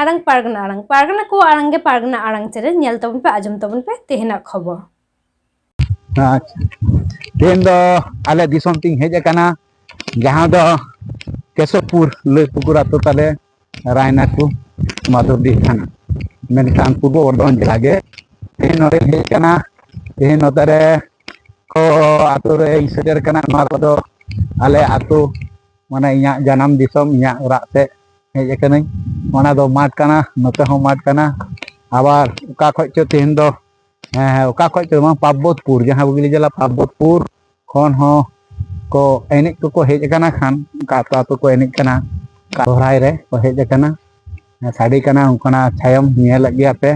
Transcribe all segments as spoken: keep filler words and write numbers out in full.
ᱟᱲᱟᱝ, ᱯᱟᱨᱜᱟᱱᱟ ᱟᱲᱟᱝ, ᱯᱟᱨᱜᱟᱱᱟ ᱠᱚᱣᱟᱜ ᱟᱲᱟᱝ ᱜᱮ ᱯᱟᱨᱜᱟᱱᱟ ᱟᱲᱟᱝ ᱪᱮᱱᱮᱞ, ᱧᱮᱞ ᱛᱟᱵᱚᱱ ᱯᱮ, ᱟᱸᱡᱚᱢ ᱛᱟᱵᱚᱱ ᱯᱮ ᱛᱮᱦᱮᱧᱟᱜ ᱠᱷᱚᱵᱚᱨ᱾ ᱟᱪᱪᱷᱟ, ᱛᱮᱦᱮᱧ ᱫᱚ ᱟᱞᱮ ᱫᱤᱥᱚᱢ ᱛᱤᱧ ᱦᱮᱡ ᱟᱠᱟᱱᱟ, ᱡᱟᱦᱟᱸ ᱫᱚ ᱠᱮᱥᱚᱵᱯᱩᱨ ᱞᱟᱹᱭᱯᱩᱠᱩᱨ ᱟᱹᱛᱩ ᱛᱟᱞᱮ, ᱨᱟᱭᱱᱟᱠᱩ, ᱢᱟᱫᱷᱩᱨᱰᱤ ᱛᱷᱟᱱᱟ, ᱢᱮᱱᱠᱷᱟᱱ ᱯᱩᱨᱵᱚ ᱵᱚᱨᱫᱷᱚᱢᱟᱱ ᱡᱮᱞᱟ ᱜᱮ᱾ ᱛᱮᱦᱮᱧ ᱱᱚᱰᱮᱧ ᱦᱮᱡ ᱟᱠᱟᱱᱟ, ᱛᱮᱦᱮᱧ ᱱᱚᱛᱮ ᱨᱮ ᱠᱚ ᱟᱹᱛᱩ ᱨᱮᱧ ᱥᱮᱴᱮᱨ ᱟᱠᱟᱱᱟ᱾ ᱱᱚᱣᱟ ᱠᱚᱫᱚ ᱟᱞᱮ ᱟᱹᱛᱩ, ᱢᱟᱱᱮ ᱤᱧᱟᱹᱜ ᱡᱟᱱᱟᱢ ᱫᱤᱥᱚᱢ, ᱤᱧᱟᱹᱜ ᱚᱲᱟᱜ ᱥᱮᱫ ᱦᱮᱡ ᱟᱠᱟᱱᱟᱹᱧ᱾ ᱚᱱᱟ ᱫᱚ ᱢᱟᱴᱷ ᱠᱟᱱᱟ, ᱱᱚᱛᱮ ᱦᱚᱸ ᱢᱟᱴᱷ ᱠᱟᱱᱟ᱾ ᱟᱵᱟᱨ ᱚᱠᱟ ᱠᱷᱚᱡ ᱪᱚ ᱛᱮᱦᱮᱧ ᱫᱚ, ᱦᱮᱸ, ᱦᱮᱸ, ᱚᱠᱟ ᱠᱷᱚᱡ ᱪᱚ ᱵᱟᱝ, ᱯᱟᱨᱵᱚᱛᱯᱩᱨ, ᱡᱟᱦᱟᱸ ᱦᱩᱜᱽᱞᱤ ᱡᱮᱞᱟ ᱯᱟᱨᱵᱚᱛᱯᱩᱨ ᱠᱷᱚᱱ ᱦᱚᱸ ᱠᱚ ᱮᱱᱮᱡ ᱠᱚᱠᱚ ᱦᱮᱡ ᱟᱠᱟᱱᱟ᱾ ᱠᱷᱟᱱ ᱚᱱᱠᱟ ᱟᱹᱛᱩ ᱟᱹᱛᱩ ᱠᱚ ᱮᱱᱮᱡ ᱠᱟᱱᱟ, ᱚᱱᱠᱟ ᱥᱚᱦᱨᱟᱭ ᱨᱮ ᱠᱚ ᱦᱮᱡ ᱟᱠᱟᱱᱟ᱾ ᱥᱟᱰᱮ ᱠᱟᱱᱟ, ᱚᱱᱠᱟᱱᱟᱜ ᱪᱷᱟᱭᱚᱢ ᱧᱮᱞᱮᱫ ᱜᱮᱭᱟ ᱯᱮ᱾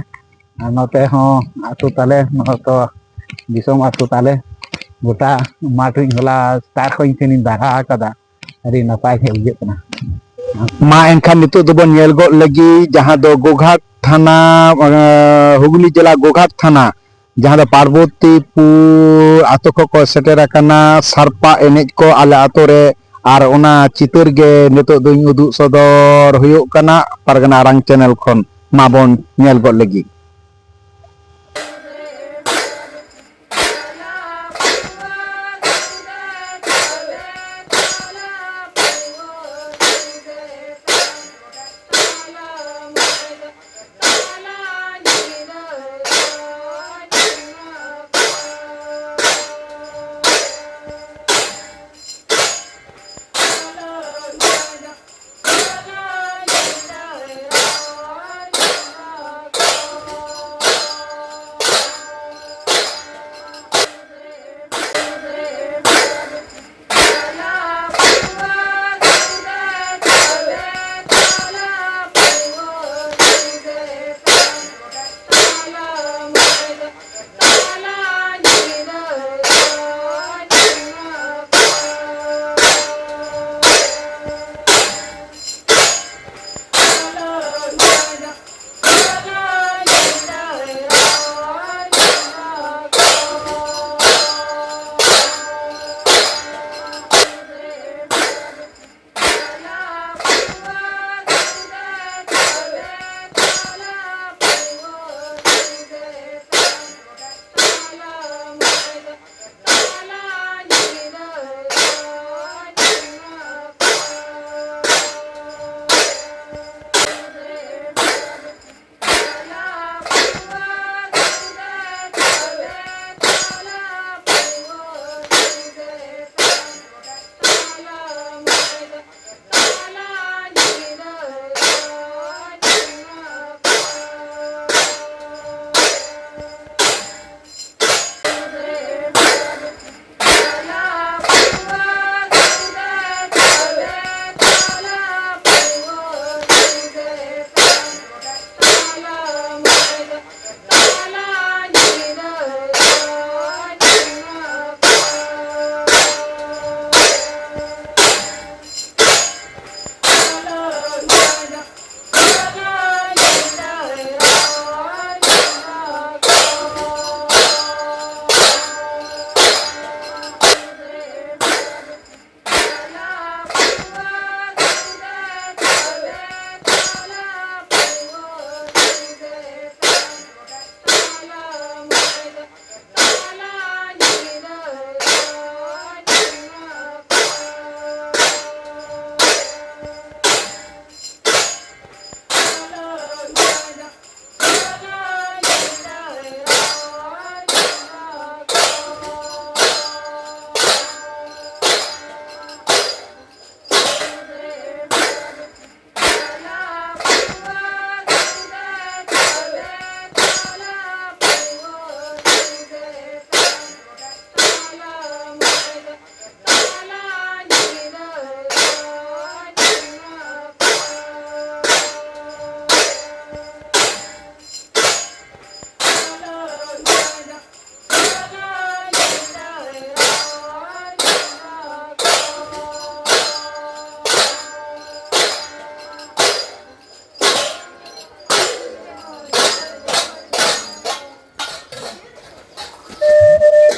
ᱟᱨ ᱱᱚᱛᱮ ᱦᱚᱸ ᱟᱹᱛᱩ ᱛᱟᱞᱮ, ᱱᱚᱣᱟ ᱫᱚ ᱫᱤᱥᱚᱢ ᱟᱹᱛᱩ ᱛᱟᱞᱮ᱾ ᱜᱚᱴᱟ ᱢᱟᱴᱷ ᱨᱤᱧ ᱦᱚᱞᱟ ᱥᱮᱛᱟᱜ ᱠᱷᱚᱱ ᱤᱧ ᱴᱷᱮᱱᱤᱧ ᱫᱟᱨᱟ ᱟᱠᱟᱫᱟ, ᱟᱹᱰᱤ ᱱᱟᱯᱟᱭ ᱜᱮ ᱵᱩᱡᱷᱟᱹᱜ ᱠᱟᱱᱟ᱾ ᱢᱟ ᱮᱱᱠᱷᱟᱱ ᱱᱤᱛᱚᱜ ᱫᱚᱵᱚᱱ ᱧᱮᱞ ᱜᱚᱫ ᱞᱮᱜᱮ, ᱡᱟᱦᱟᱸ ᱫᱚ ᱜᱚᱜᱷᱟᱴ ᱛᱷᱟᱱᱟ, ᱟᱸ, ᱦᱩᱜᱽᱞᱤ ᱡᱮᱞᱟ ᱜᱚᱜᱷᱟᱴ ᱛᱷᱟᱱᱟ, ᱡᱟᱦᱟᱸ ᱫᱚ ᱯᱟᱨᱵᱚᱛᱤᱯᱩᱨ ᱟᱛᱳ ᱠᱷᱚᱱ ᱠᱚ ᱥᱮᱴᱮᱨ ᱟᱠᱟᱱᱟ᱾ ᱥᱟᱲᱯᱟ ᱮᱱᱮᱡ ᱠᱚ ᱟᱞᱮ ᱟᱛᱳ ᱨᱮ, ᱟᱨ ᱚᱱᱟ ᱪᱤᱛᱟᱹᱨ ᱜᱮ ᱱᱤᱛᱚᱜ ᱫᱚᱧ ᱩᱫᱩᱜ ᱥᱚᱫᱚᱨ ᱦᱩᱭᱩᱜ ᱠᱟᱱᱟ ᱯᱟᱨᱜᱟᱱᱟ ᱟᱲᱟᱝ ᱪᱮᱱᱮᱞ ᱠᱷᱚᱱ᱾ ᱢᱟ ᱵᱚᱱ ᱧᱮᱞ ᱜᱚᱫ ᱞᱮᱜᱮ᱾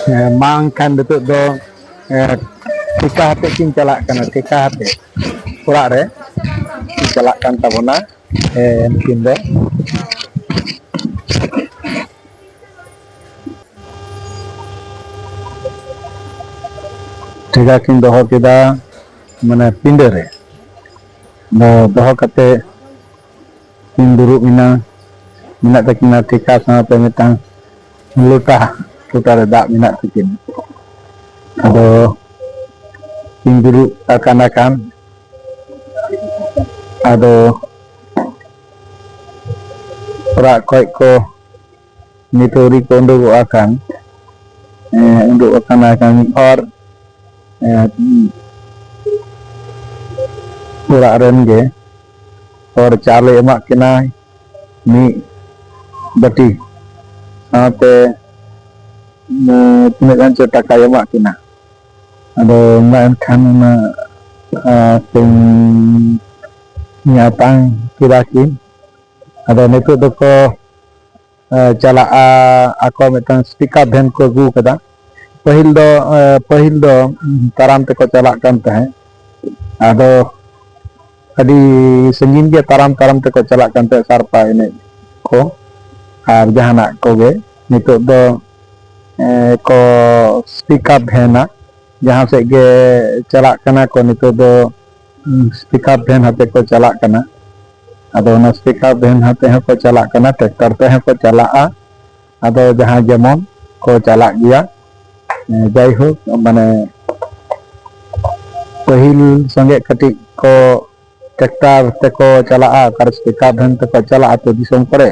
ᱦᱮᱸ, ᱢᱟ ᱮᱱᱠᱷᱟᱱ ᱱᱤᱛᱚᱜ ᱫᱚ, ᱮ, ᱴᱷᱮᱠᱟ ᱦᱟᱛᱮᱫ ᱠᱤᱱ ᱪᱟᱞᱟᱜ ᱠᱟᱱᱟ, ᱴᱷᱮᱠᱟ ᱦᱟᱛᱮᱫ ᱚᱲᱟᱜ ᱨᱮ ᱠᱤᱱ ᱪᱟᱞᱟᱜ ᱠᱟᱱ ᱛᱟᱵᱚᱱᱟ, ᱮ, ᱩᱱᱠᱤᱱ ᱫᱚ᱾ ᱴᱷᱮᱠᱟ ᱠᱤᱱ ᱫᱚᱦᱚ ᱠᱮᱫᱟ, ᱢᱟᱱᱮ ᱯᱤᱸᱰᱟᱹ ᱨᱮ᱾ ᱫᱚ-, ᱫᱚᱦᱚ ᱠᱟᱛᱮ ᱠᱤᱱ ᱫᱩᱲᱩᱵ ᱮᱱᱟ, ᱢᱮᱱᱟᱜ ᱛᱟᱹᱠᱤᱱᱟ ᱴᱷᱮᱠᱟ ᱥᱟᱶᱛᱮ ᱢᱤᱫᱴᱟᱝ ᱞᱚᱴᱟ, ᱞᱚᱴᱟ ᱨᱮ ᱫᱟᱜ ᱢᱮᱱᱟᱜ ᱛᱟᱹᱠᱤᱱᱟ᱾ ᱟᱫᱚ ᱠᱤᱱ ᱫᱩᱲᱩᱵ ᱟᱠᱟᱱᱟ ᱠᱷᱟᱱ, ᱟᱫᱚ ᱚᱲᱟᱜ ᱠᱷᱚᱡ ᱠᱚ ᱱᱤᱛ ᱟᱹᱣᱨᱤ ᱠᱚ ᱩᱰᱩᱠᱚᱜᱼᱟ ᱠᱷᱟᱱ, ᱮᱸ, ᱩᱰᱩᱠ ᱟᱠᱟᱱᱟ ᱠᱷᱟᱱ ᱢᱤᱫ ᱦᱚᱲ, ᱮᱸ, ᱚᱲᱟᱜ ᱨᱮᱱ ᱜᱮ ᱦᱚᱲ ᱪᱟᱣᱞᱮ ᱮᱢᱟᱜ ᱠᱤᱱᱟᱭ ᱢᱤᱫ ᱵᱟᱹᱴᱤ, ᱥᱟᱶᱛᱮ, ᱮᱸ, ᱛᱤᱱᱟᱹᱜ ᱜᱟᱱ ᱪᱚ ᱴᱟᱠᱟᱭ ᱮᱢᱟᱜ ᱠᱤᱱᱟ᱾ ᱟᱫᱚ ᱢᱟ ᱮᱱᱠᱷᱟᱱ ᱚᱱᱟ, ᱟᱸ, ᱠᱤᱱ ᱧᱟᱯᱟᱢ ᱠᱮᱫᱟ ᱠᱤᱱ᱾ ᱟᱫᱚ ᱱᱤᱛᱚᱜ ᱫᱚᱠᱚ, ᱮ, ᱪᱟᱞᱟᱜᱼᱟ, ᱟᱠᱚ ᱢᱤᱫᱴᱟᱝ ᱯᱤᱠᱟᱯ ᱵᱷᱮᱱ ᱠᱚ ᱟᱹᱜᱩ ᱟᱠᱟᱫᱟ᱾ ᱯᱟᱹᱦᱤᱞ ᱫᱚ, ᱮ, ᱯᱟᱹᱦᱤᱞ ᱫᱚ, ᱩᱸ, ᱛᱟᱲᱟᱢ ᱛᱮᱠᱚ ᱪᱟᱞᱟᱜ ᱠᱟᱱ ᱛᱟᱦᱮᱸᱫ᱾ ᱟᱫᱚ ᱟᱹᱰᱤ ᱥᱟᱺᱜᱤᱧ ᱜᱮ ᱛᱟᱲᱟᱢ ᱛᱟᱲᱟᱢ ᱛᱮᱠᱚ ᱪᱟᱞᱟᱜ ᱠᱟᱱ ᱛᱟᱦᱮᱸᱫ, ᱥᱟᱲᱯᱟ ᱮᱱᱮᱡ ᱠᱚ ᱟᱨ ᱡᱟᱦᱟᱱᱟᱜ ᱠᱚᱜᱮ᱾ ᱱᱤᱛᱚᱜ ᱫᱚ, ᱮ, ᱠᱚ ᱯᱤᱠᱟᱯ ᱵᱷᱮᱱᱟ, ᱡᱟᱦᱟᱸ ᱥᱮᱫ ᱜᱮ ᱪᱟᱞᱟᱜ ᱠᱟᱱᱟ ᱠᱚ, ᱱᱤᱛᱚᱜ ᱫᱚ, ᱩᱸ, ᱯᱤᱠᱟᱯ ᱵᱷᱮᱱ ᱦᱟᱛᱮ ᱠᱚ ᱪᱟᱞᱟᱜ ᱠᱟᱱᱟ᱾ ᱟᱫᱚ ᱚᱱᱟ ᱯᱤᱠᱟᱯ ᱵᱷᱮᱱ ᱦᱟᱛᱮ ᱦᱚᱸᱠᱚ ᱪᱟᱞᱟᱜ ᱠᱟᱱᱟ, ᱴᱨᱟᱠᱴᱟᱨ ᱛᱮᱦᱚᱸ ᱠᱚ ᱪᱟᱞᱟᱜᱼᱟ᱾ ᱟᱫᱚ ᱡᱟᱦᱟᱸ ᱡᱮᱢᱚᱱ ᱠᱚ ᱪᱟᱞᱟᱜ ᱜᱮᱭᱟ᱾ ᱮᱸ, ᱡᱟᱭᱦᱳᱠ, ᱢᱟᱱᱮ, ᱯᱟᱹᱦᱤᱞ ᱥᱚᱸᱜᱮ ᱠᱟᱹᱴᱤᱡ ᱠᱚ ᱴᱨᱟᱠᱴᱟᱨ ᱛᱮᱠᱚ ᱪᱟᱞᱟᱜᱼᱟ, ᱚᱠᱟᱨᱮ ᱯᱤᱠᱟᱯ ᱵᱷᱮᱱ ᱛᱮᱠᱚ ᱪᱟᱞᱟᱜᱼᱟ ᱟᱹᱛᱩ ᱫᱤᱥᱚᱢ ᱠᱚᱨᱮ,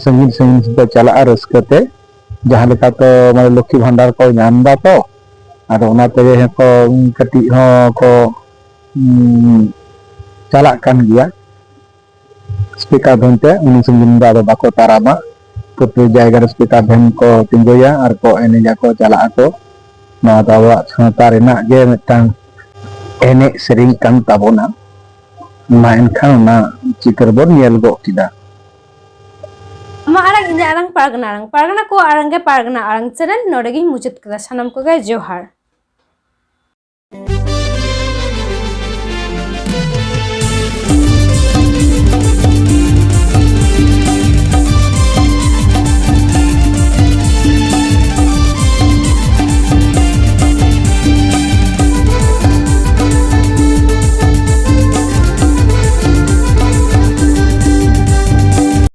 ᱥᱟᱺᱜᱤᱧ ᱥᱟᱺᱜᱤᱧ ᱥᱮᱫ ᱠᱚ ᱪᱟᱞᱟᱜᱼᱟ ᱨᱟᱹᱥᱠᱟᱹ ᱛᱮ᱾ ᱡᱟᱦᱟᱸ ᱞᱮᱠᱟ ᱛᱚ, ᱢᱟᱱᱮ, ᱞᱚᱠᱠᱷᱤ ᱵᱷᱟᱱᱰᱟᱨ ᱠᱚ ᱧᱟᱢ ᱮᱫᱟ ᱛᱚ, ᱟᱫᱚ ᱚᱱᱟ ᱛᱮᱜᱮ ᱦᱚᱸ ᱠᱚ, ᱠᱟᱹᱴᱤᱡ ᱦᱚᱸ ᱠᱚ, ᱩᱸ, ᱪᱟᱞᱟᱜ ᱠᱟᱱ ᱜᱮᱭᱟ᱾ ᱯᱤᱠᱟᱯ ᱵᱷᱮᱱ ᱛᱮ ᱩᱱᱟᱹᱜ ᱥᱟᱺᱜᱤᱧ ᱫᱚ ᱟᱫᱚ ᱵᱟᱠᱚ ᱛᱟᱲᱟᱢᱟ᱾ ᱯᱨᱚᱛᱮᱠ ᱡᱟᱭᱜᱟ ᱨᱮ ᱯᱤᱠᱟᱯ ᱵᱷᱮᱱ ᱠᱚ ᱛᱤᱸᱜᱩᱭᱟ ᱟᱨ ᱠᱚ ᱮᱱᱮᱡ ᱟᱠᱚ, ᱪᱟᱞᱟᱜ ᱟᱠᱚ᱾ ᱱᱚᱣᱟ ᱫᱚ ᱟᱵᱚᱣᱟᱜ ᱥᱟᱶᱛᱟ ᱨᱮᱱᱟᱜ ᱜᱮ ᱢᱤᱫᱴᱟᱝ ᱮᱱᱮᱡ ᱥᱮᱨᱮᱧ ᱠᱟᱱ ᱛᱟᱵᱚᱱᱟ᱾ ᱢᱟ ᱮᱱᱠᱷᱟᱱ ᱚᱱᱟ ᱪᱤᱛᱟᱹᱨ ᱵᱚᱱ ᱧᱮᱞ ᱜᱚᱫ ᱠᱮᱫᱟ᱾ ᱟᱢᱟᱜ ᱟᱲᱟᱝ ᱤᱧᱟᱹᱜ ᱟᱲᱟᱝ ᱯᱟᱨᱜᱟᱱᱟ ᱟᱲᱟᱝ, ᱯᱟᱨᱜᱟᱱᱟ ᱠᱚ ᱟᱲᱟᱝ ᱜᱮ ᱯᱟᱨᱜᱟᱱᱟ ᱟᱲᱟᱝ ᱪᱮᱱᱮᱞ ᱱᱚᱰᱮ ᱜᱤᱧ ᱢᱩᱪᱟᱹᱫ ᱠᱮᱫᱟ᱾ ᱥᱟᱱᱟᱢ ᱠᱚᱜᱮ ᱡᱚᱦᱟᱨ᱾